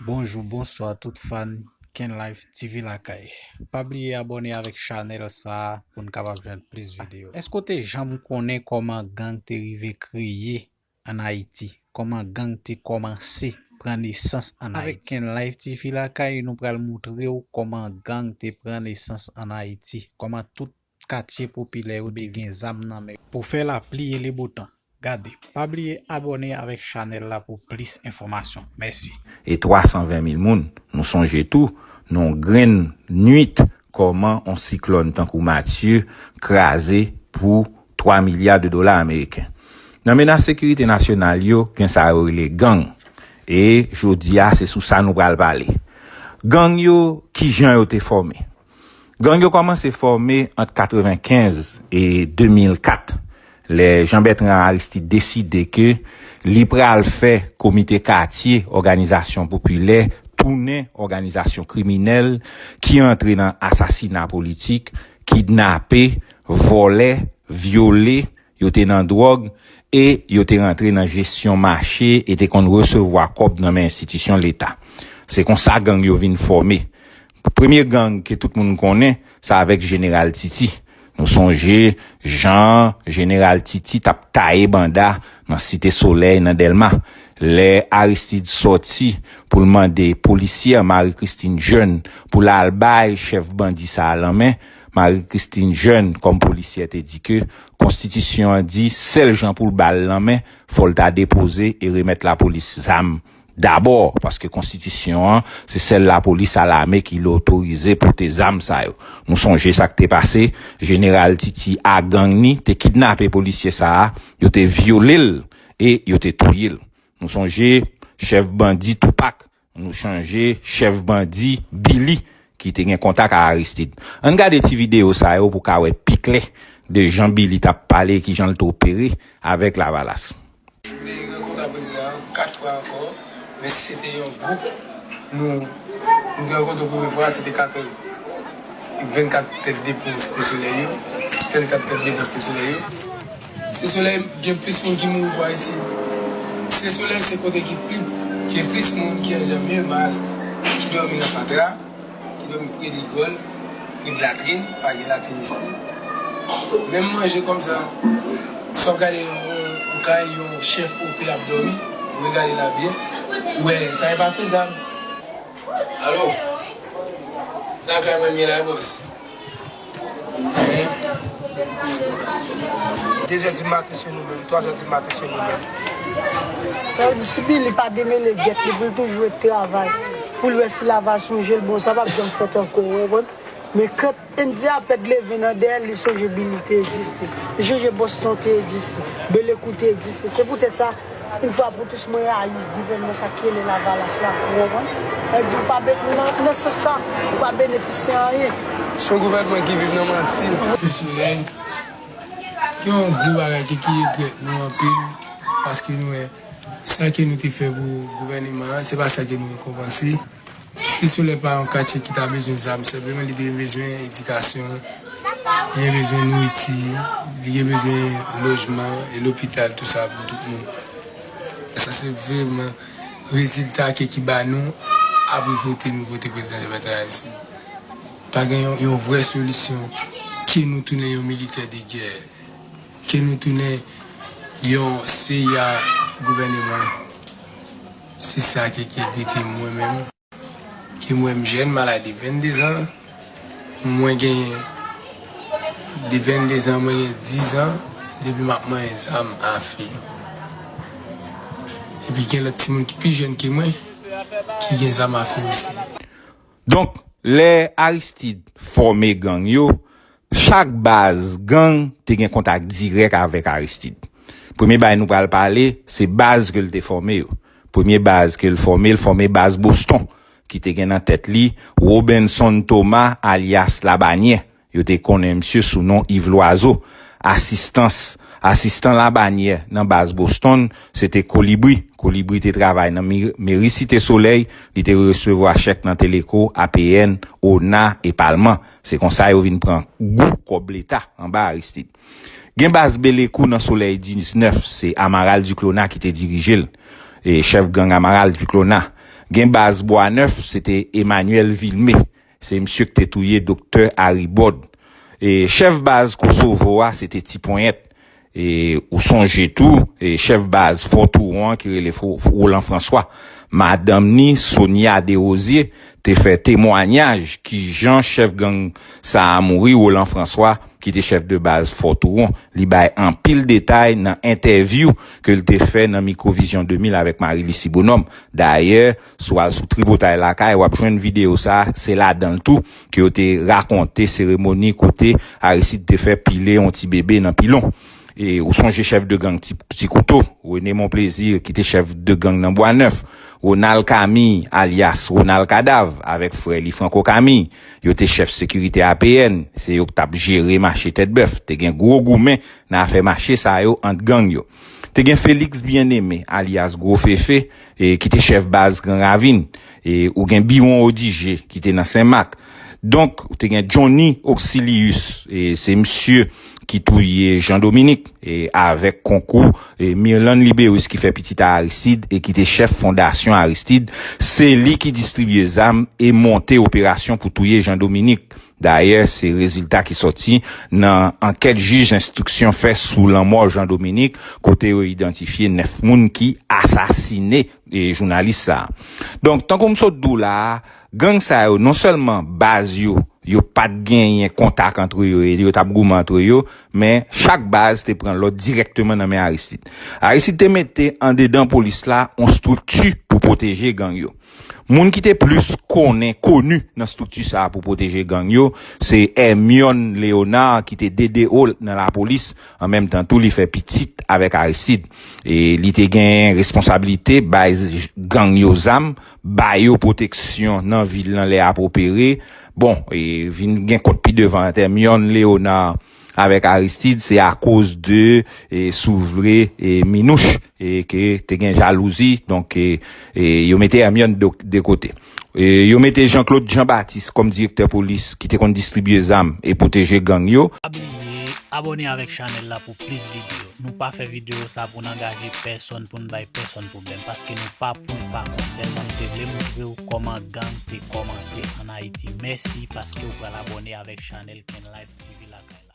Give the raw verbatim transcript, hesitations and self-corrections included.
Bonjou, bonswa tout fan Ken Life T V lakay. Pa bliye abòne avèk chanèl sa a pou n kapab jwenn plis videyo. Èske w te janm konnen kòman gang te rive kreye ann Ayiti? Kòman gang te kòmanse pran nesans ann Ayiti? Avèk Ken Life T V lakay, nou pral moutre w kòman gang te pran nesans ann Ayiti, kòman tout katye popilè yo te gen zam nan men yo pou fè lapli e lebotan. Gade, pa bliye abòne avèk chanèl la pou plis enfòmasyon. Mèsi. E twa san ven mil moun. Nou sonje tou, nan yon grenn nwit, kòman yon siklòn tankou Matye kraze pou twa milya de dola ameriken. Nan menas sekirite nasyonal yo, gen sa yo rele gang. E jodi a, se sou sa nou pral pale. Gang yo, kijan yo te fòme? Gang yo kòmanse fòme ant katrevenkenz e de mil kat, lè Jean Bertrand Aristide deside ke li pral fè komite katye òganizasyon popilè tounen òganizasyon kriminèl ki antre nan asasina politik, kidnape, vòlè, vyole, yo te nan dwòg e yo te rantre nan jesyon mache e te konn resevwa kòb nan men enstitisyon Leta. Se konsa gang yo vin fòme. Premye gang ke tout moun konnen, se avèk Jeneral Titi. Nou sonje jan Jeneral Titi t ap taye banda nan Site Solèy, nan Dèlma. Lè Aristide sòti pou l mande polisyè Marie Christine Jeune pou l al bay chèf bandi sa a lanmen, Marie Christine Jeune, kòm polisyè, te di ke konstitisyon an di sèl jan pou l ba l lanmen, fò l ta depoze e remèt lapolis zam dabò, paske konstitisyon an, se sèl lapolis a lame ki otorize pote zam sa yo. Nou sonje sa k te pase, Jeneral Titi a gang ni te kidnape polisye sa a, yo te vyole l e yo te touye l. Nou sonje chèf bandi Toupak, nou sonje chèf bandi Billy ki te gen kontak a Aristide. Ann gade ti videyo sa yo pou ka wè pi klè de jan Billy t ap pale, kijan l te opere avèk Lavalas. Te rankontre ak prezidan an kat fwa ankò, men se te yon gwoup. Nou, nou te rankontre premye fwa, se te katòz. Vennkat tèt de pon Site Solèy yo. Vennkat tèt de pon Site Solèy yo. Site Solèy gen plis moun ki mouri pou Ayiti. Site Solèy se kote ki pli, gen plis moun ki an jan mye mal, ki dòmi nan fatra, ki dòmi pre rigòl, pre latrin, pa gen latrin isi. Menm manje kòmsa. Si w ap gade yon, yon, yon kay, yon chèf O P ap dòmi, ou regade la byen, ou wè, sa e pa fezab. Alo, lakay mwen m ye la, bòs. Dezè di maten se nou menm, twazè di maten se nou menm. Sa vle di, si Billy pa demele gèt li pou l toujou ret travay, pou l wè si Lavalas sonje l, bon, sa p ap janm fèt ankò, ou konprann? Men kan Endyè a pèd leve nan dèyè l, li sonje Billy te egziste. Li sonje Boston te egziste. Belekou te egziste. Se poutèt sa, yon fwa pou tous, mwen rayi gouvènman sa ki rele Lavalas la. Ou konprann? Sa vle di, ou pa be-, nan, nan sans sa, ou pa benefisye anyen. Se yon gouvènman ki viv nan manti. Site Solèy, gen yon gwo bagay ke ki regrèt nou anpil, paske nou wè sa ke nou te fè pou gouvènman an, se pa sa ke nou rekonpanse. Site Solèy pa yon katye ki ta bezwen zam, senpleman li te bezwen edikasyon, li gen bezwen nouriti, li gen bezwen lojman e lopital, tou sa pou tout moun. E sa se vrèman rezilta ke ki ba nou apre vote nou vote prezidan Jean Bertrand Aristide. Pa gen yon, yon vrè solisyon, ke nou tounen yon militè de gè, ke nou tounen yon C I A gouvènman. Se sa ke, ki enkyete mwen menm. Ke mwen m jèn, m al a de vennde zan. Mwen gen de vennde zan, mwen gen diz an depi m ap manyen zam afe. Epi gen lòt timoun ki pi jèn ke mwen ki gen zam afe osi. Donk, lè Aristide fòme gang yo, chak baz gang te gen kontak dirèk avèk Aristide. Premye bagay nou pral pale, se baz ke l te fòme yo. Premye baz ke l fòme, l fòme baz Boston, ki te gen nan tèt li Robenson Thomas, alyas Labanyè. Yo te konnen misye sou non Yves Loiseau. Asistans, asistan Labanyè nan baz Boston, se te Kolibri. Kolibri te travay nan mi-, meri Site Solèy, li te resevwa chèk nan Teleco, A P N, ONA e Palman. Se konsa yo vin pran gou kòb leta anba Aristide. Gen baz Belekou nan Solèy diznèf, se Amaral Duclona ki te dirije l, e chèf gang Amaral Duclona. Gen baz Bwa Nèf, se te Emmanuel Vilmé. Se misye ki te touye Doktè Aribod. E chèf baz Kosovo a, se te Ti Ponyèt. E ou sonje tou, e chèf baz Fò Touwon an ki rele Fo-, Roland François, madanm ni, Sonia Desrosiers, te fè temwayaj kijan chèf gang sa a mouri, Roland François, ki te chèf de baz Fò Touwon. Li bay anpil detay nan entèvyou ke l te fè nan Mikwo Vizyon de mil avèk Marie Lucie Bonhomme. Dayè, si w al sou Tripotay Lakay, w ap jwenn videyo sa a, se ladan l tou ke yo te rakonte seremoni kote Aristide te fè pile yon ti bebe nan pilon. E ou sonje chèf de gang Ti, Ti Kouto, René Monplaisir, ki te chèf de gang nan Bwa Nèf, Ronald Camille, alyas Ronald Kadav, avèk frè li Franco Camille, yo te chèf sekirite A P N, se yo k t ap jere mache Tèt Bèf. Te gen gwo goumen nan afè mache sa yo ant gang yo. Te gen Félix Bien-Aimé, alyas Gwo Fefe, e ki te chèf baz Gran Ravin. E ou gen Biwon Odigé, ki te nan Senmak. Donk, ou te gen Johnny Auxilius, e se misye ki touye Jean Dominique, e avèk konkou, e Mirlande Libérus ki fè pitit a Aristide, e ki te chèf fondasyon Aristide, se li ki distribye zam e monte operasyon pou touye Jean Dominique. Dayè, se rezilta ki sòti nan ankèt jij enstriksyon fè sou lanmò Jean Dominique, kote yo idantifye nèf moun ki asasine, e, jounalis sa a. Donk, tankou m sot di w la a, gang sa yo, non sèlman baz yo, yo pa t genyen kontak antre yo, e yo t ap goumen antre yo, men chak baz te pran lòd dirèkteman nan men Aristide. Aristide te mete andedan polis la yon estrikti pou pwoteje gang yo. Moun ki te plis konnen, koni nan estrikti sa a pou pwoteje gang yo, se Hermione Léonard ki te D D O nan lapolis, an menm tan tou li fè pitit avèk Aristide. E li te gen responsablite bay gang yo zam, ba yo pwoteksyon nan vil lan lè y ap opere. Bon, e vin gen kont pi devan ant Hermione Léonard avèk Aristide, se akoz de, e, si w vle, e, Minouche, e, ke te gen jalouzi, donk, e, e, yo mete Hermione de, de kote. E, yo mete Jean-Claude Jean-Baptiste kòm direktè polis ki te konn distribye zam e pwoteje gang yo. Pa bliye abòne avèk chanèl la pou plis videyo. Nou pa fè videyo sa pou n angaje pèsonn, pou n bay pèsonn pwoblèm, paske nou pa pou n pa kont. Sèlman nou te vle montre w kòman gang te kòmanse ann Ayiti. Mèsi paske w pral abòne avèk chanèl Ken Live T V lakay la.